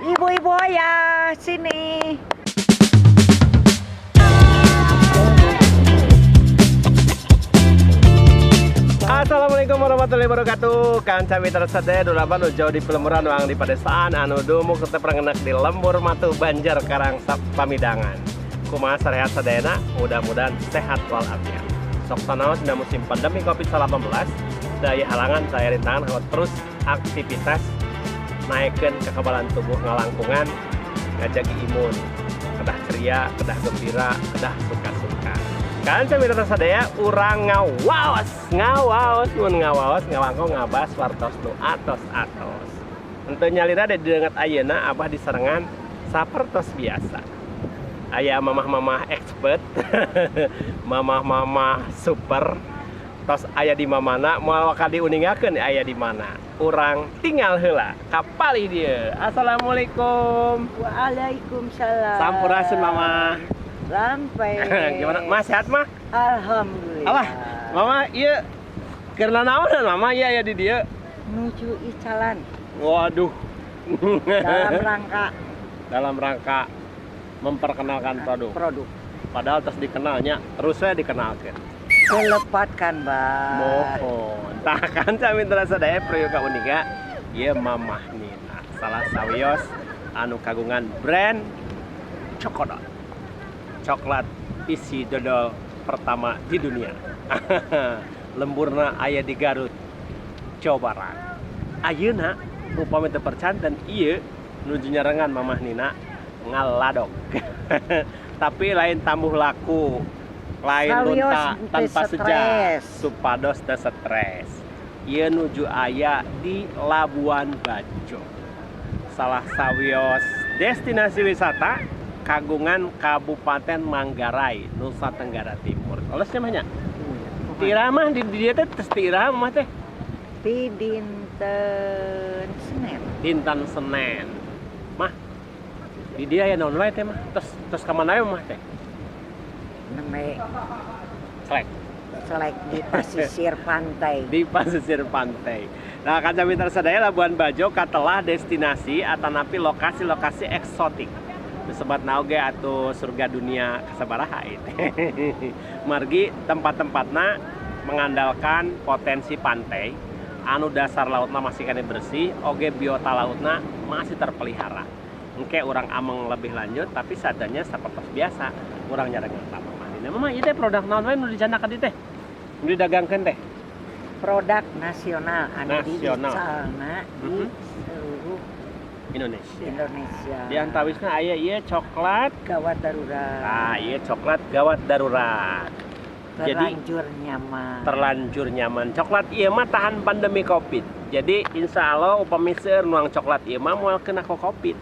Ibu-ibu ya, sini. Assalamualaikum warahmatullahi wabarakatuh. Kanca mitra sadaya dulapan nu jauh di pelemuran wang di padesaan anu dumuk tetep rengenak di lembur matu Banjar Karang Pamidangan. Kumaha sarehat sadayana, mudah-mudahan sehat walafiat. Sok sanaos dina musim pandemi Covid-19, daya halangan daya rintangan harus terus aktivitas naikkan kekebalan tubuh ngalangkungan ngajagi imun, kedah ceria, kedah gembira, kedah suka-suka. Kanca mitra sadaya, urang ngawaos ngawaos, mun ngawaos ngawangkong ngabas wartos nu atos-atos. Henteu nyalira di danget ayeuna abah disarengan sapertos biasa. Aya mamah-mamah expert, mamah-mamah super, tos aya di mamana, moal waka diuningakeun aya di mana. Urang tinggal heula kapalih dieu. Assalamualaikum. Waalaikumsalam. Sampurasun, Mama. Sampai. Gimana? Mas sehat, Mah? Alhamdulillah. Alah, Mama ieu keur nanaonan, Mama, ieu aya di dieu? Nuju icalan. Waduh. Dalam rangka Dalam rangka memperkenalkan produk. Produk. Padahal terus dikenalnya, terus saya dikenalkan. Kelepatkan, Bang. Mohon. Tah, kanca mitra sadaya, prayoga uninga ieu Mamah Nina, salah sawios anu kagungan brand Chokodot. Coklat isi dodol pertama di dunia. Lemburna aya di Garut, Jawa Barat. Ayeuna upami teu percanten ieu nuju nyarengan Mamah Nina ngaladog. Tapi lain tambuh laku, lain sawios lunta teu tanpa sejak stres. Supados teu stres. Ieu nuju aya di Labuan Bajo. Salah sawios destinasi wisata kagungan Kabupaten Manggarai, Nusa Tenggara Timur. Leres nya, Mah, nya? Ti iraha, Mah, di dieu teh, tes ti iraha Mah teh? Ti dinten Senin. Dinten Senin. Mah, di dieu aya naon wae teh, Mah? Tos tos ka mana we, Mah, teh? Nembe Selek. Selek di pesisir pantai. Di pesisir pantai. Nah, kanca mitra sadaya, Labuan Bajo katelah destinasi atanapi lokasi-lokasi eksotik. Disebat oge atau surga dunia kasabaraha itu. Margi tempat-tempatna mengandalkan potensi pantai anu dasar lautna masih keneh bersih, oge biota lautna masih terpelihara. Engke urang ameng lebih lanjut, tapi sadanya seperti biasa urang nyarengan ka Mama Nina. Mama, ieu teh produk naon wae nu dicandak ka dieu teh? Nu didagangkeun teh? Produk nasional anu Nasional. Diicalna di seluruh Indonesia. Indonesia. Di antawisna aya ieu coklat gawat darurat. Nah, ieu coklat gawat darurat. Jadi terlanjur nyaman. Terlanjur nyaman. Coklat ieu mah tahan pandemi Covid. Jadi insya Allah upami seueur nuang coklat ieu mah moal kena ku Covid.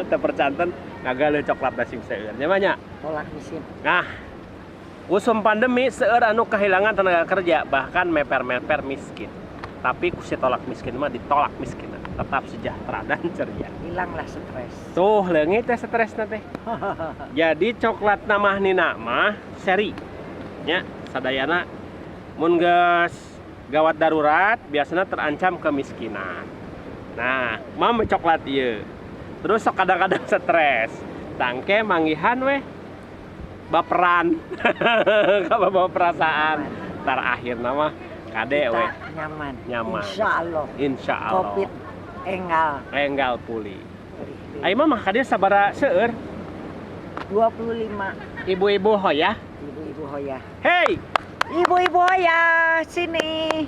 Teu percanten ngagaleuh coklat sing seueur. Nya, Mah, nya? Tolak mesin. Nah, usum pandemi seueur anu kehilangan tenaga kerja, bahkan meper-meper miskin. Tapi ku si tolak miskin mah ditolak miskin, tetap sejahtera dan ceria. Hilanglah stres. Tuh, leungit teh stresna teh. Jadi coklat Mah Nina mah seri. Nya, sadayana mun geus gawat darurat biasanya terancam kemiskinan. Nah, mah coklat ieu. Terus sok kadang-kadang stres. Tangke manggihan weh baperan. Bawa perasaan. Tar akhirna mah kade Kita weh nyaman. Nyaman. Insya Allah. Insya Allah. Covid enggal. Enggal pulih. Ayo, Mah, kadieu sabara seueur? 25. Ibu-ibu hoyah. Ibu-ibu hoyah. Hey, Ibu-ibu hoyah, sini.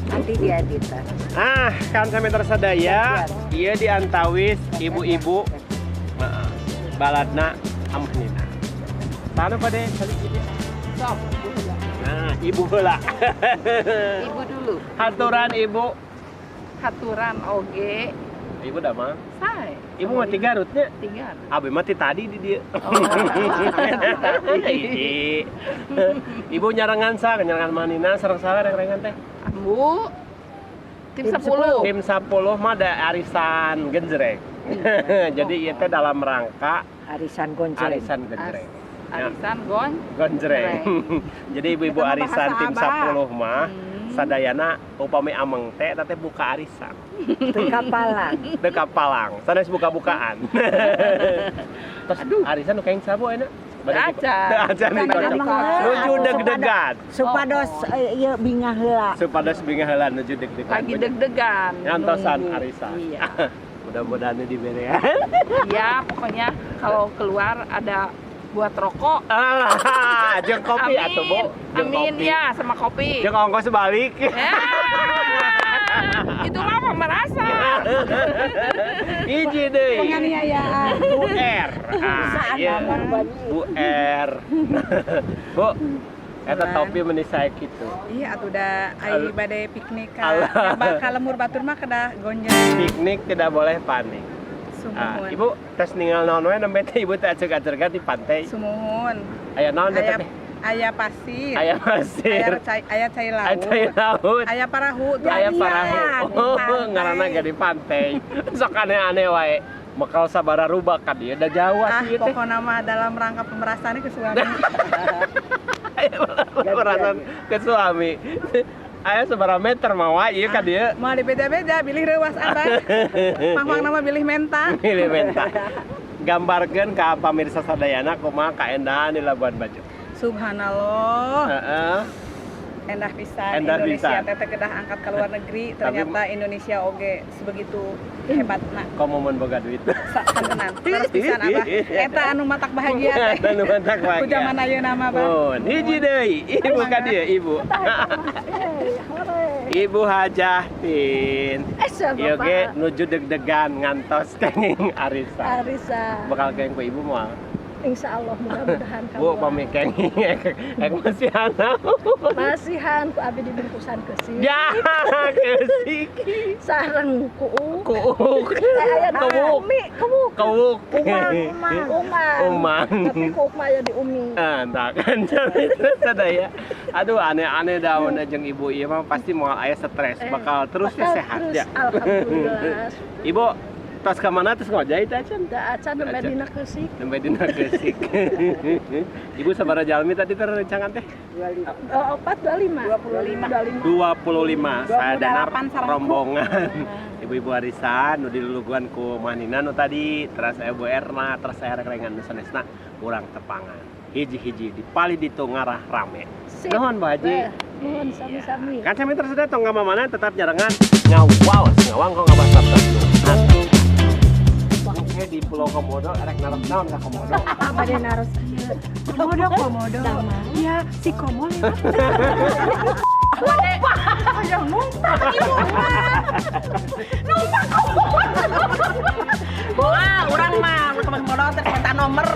Nanti diedit. Ah, kanca mitra sadaya, ieu diantawis ibu-ibu, heeh, baladna Amah Nina. Tanu pada kali ini. Sok, ibu heula. Nah, ibu heula. Ibu dulu. Haturan, Ibu. Haturan oge. Ibu damang. Sae. Ibu mah ti Garutnya. Tinggal. Abi mah ti tadi di dieu. Oh, tadi. Ibu nyarengan sa, nyarengan Manina sareng saha reng-rengan teh? Ambu. Tim Tim 10. Tim 10 mah ada arisan genjreng. Jadi ieu teh dalam rangka Arisan gonjreng. Arisan genjreng. Arisan gon. Gonjreng. Jadi ibu-ibu Eta mah arisan bahasa tim Abah. 10 mah sadayana upami ameng teh eta teh buka arisan. Teu kapalang. Teu kapalang, sanes buka-bukaan. Terus arisan nu kenging saha enak? Acan. Teu acan dikocok. Nuju deg-degan. Supados ieu bingah heula. Supados bingah heula nuju deg-degan. Lagi deg-degan. Ngantosan nunggu. Arisan. Iya. Mudah-mudahan diberi ya. Iya, pokoknya kalau keluar ada buat rokok. Ah, jeung kopi Amin. atuh, Bu. Jeung Amin kopi. ya sama kopi. Jeung ongkos balik. Ya, itu mah merasa. Hiji deui. Penganiayaan. Bu R. Ah, iya. Bu R. Bu, eta topi meni sae kitu. Iya atuh da ai bade piknik ka Alah. ka lembur batur mah kedah gonjreng. Piknik tidak boleh panik. Ah, Sumuhun. Ibu tes ninggal naon we nembe teh ibu teh aceg-acegan di pantai. Sumuhun. Aya naon eta Aya teh? aya pasir. Aya pasir. Aya cai, aya cai Aya laut. cai laut. Aya parahu tuh. Aya Iya, parahu. di Oh, pantai. ngaranna ge di pantai. Sok aneh-aneh wae. Mekal sabara rubah ka dieu da jauh Ah, atuh ieu teh. pokokna mah dalam rangka pemerasannya ke suami. Pemerasan ke suami. Aya sabaraha meter mawa ieu ka dieu. Moal dibeda-beda, bilih reuwas abah. Pangpang nama bilih menta. Milih menta. Gambarkeun ka pamirsa sadayana kumaha kaendahan di Labuan Bajo. Subhanallah. Heeh. Endah pisan Endah Indonesia pisan. teh teh kedah angkat ke luar negeri, Tapi- ternyata Indonesia oge sebegitu hebatna. Komo mun boga duit. Santenan, terus pisan abah. Eta anu matak bahagia teh. Eta anu matak bahagia. Ku zaman ayeuna mah, Bah. Oh, hiji deui. Ibu ka dieu, ibu. Ibu Hajah Tin. Ieu ge nuju deg-degan ngantos kenging arisan. Arisa, Bakal kenging ku ibu moal. insya Allah mudah-mudahan Bu, pami kenging ek masihan naon. Masihan ku abi dibungkusan keusik. Ya, keusik. Sareng kuuk. Kuuk. Eh, aya Kewuk. umi, kewuk. Kewuk. Umang, umang. Umang. Umang. Tapi kuuk mah aya di umi. Ah, tak kan terus sadaya. Aduh, aneh-aneh dah mun jeung ibu ieu mah pasti moal aya stres, bakal terus Bakal sehat terus, ya. Alhamdulillah. Ibu, tos ka mana terus ngojay teh acan? Da acan nembe Acan. dina keusik. Nembe dina keusik. Ibu sabaraha jalmi tadi teh rencangan teh? Oh, 4 25. 25. 25 sadana 28 sareng rombongan. Ibu-ibu arisan nu diluluguan ku Manina nu tadi, teras aya Bu Erna, teras aya rengrengan nu sanesna urang tepangan. Hiji-hiji di palih ditu ngarah rame. Sip. Nuhun Bu Haji. Eh, nuhun sami-sami. Kan kami terus tong mana tetap nyarengan ngawaos ngawang kok ngabas Oke di Pulau Komodo erek naros naon ka Komodo. Bade naros ieu. Komodo komodo. Iya, si Komo lewat. Hoyong numpak ibu mah. Numpak komo. Wah, urang mah mun komodo teh minta nomor.